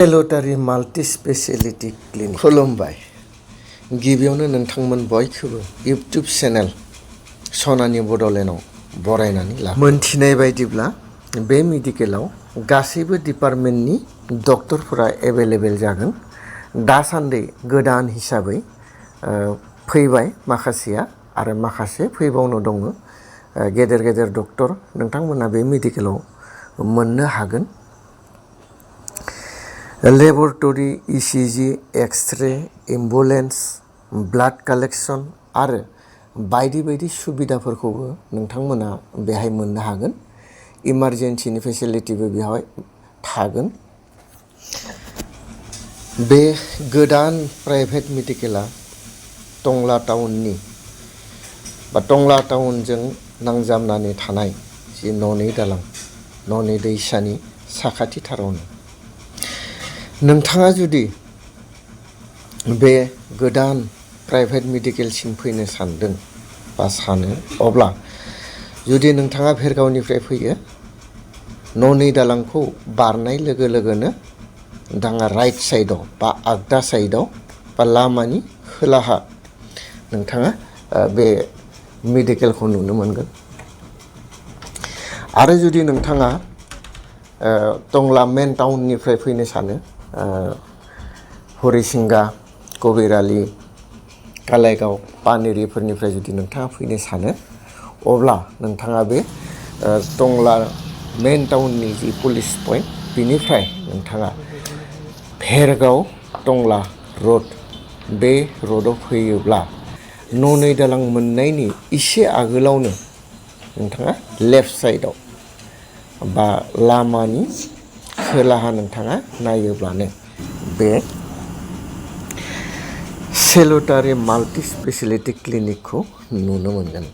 सेलुटारि multi speciality clinic खुलुमबाय। गिबियावनो नोंथांमोन बयखौबो इउट्युब चेनेल सनानि बड'लेण्डआव बरायनानै ला। मोनथिनाय बायदिब्ला बे मेडिकेलाव गासैबो डिपार्टमेन्टनि डक्टरफोरा एभेलेबेल जागोन। दासान्दि गोदान हिसाबै फैबाय माखासेया आरो माखासे फैबावनो दङ। गेदेर गेदेर डक्टर नोंथांमोना बे मेडिकेलाव मोननो हागोन। Laboratory, ECG, x-ray, ambulance, blood collection आरो बायदि बायदि सुबिदाफोरखौबो नोंथांमोना बेहाय मोननो हागोन। इमारजेन्सिनि फेसिलिटिबो बेहाय थागोन। बे गोदान प्राइभेट मेडिकेला टंला टाउननि बा टंला टाउनजों नांजाबनानै थानाय जि न'नि दालां, न'नि दैसानि साखाथिथारावनो। नोंथाङा जुदि बे गोदान प्राइभेट मेडिकेलसिम फैनो सानदों बा सानो, अब्ला जुदि नोंथाङा भेरगावनिफ्राय फैयो, न'नि दालांखौ बारनाय लोगो लोगोनो नोंथाङा राइट साइडआव बा आगदा साइडआव बा लामानि खोलाहा नोंथाङा बे मेडिकेलखौ नुनो मोनगोन। आरो जुदि नोंथाङा टंला मेन टाउननिफ्राय फैनो सानो, हरिसिंगा, कबिरालि, कालाइगाव, पानेरिफोरनिफ्राय जुदि नोंथाङा फैनो सानो, अब्ला नोंथाङा बे टंला मेन टाउननि जि पुलिस पइन्ट बिनिफ्राय नोंथाङा भेरगाव टंला रड, बे रडआव फैयोब्ला न'नै दालां मोननायनि इसे आगोलावनो नोंथाङा लेफ्ट साइडआव बा लामानि खोलाहा नोंथाङा नायोब्लानो बे सेलुटारि माल्टि स्पेशलिटी क्लिनिकखौ नुनो मोनगोन।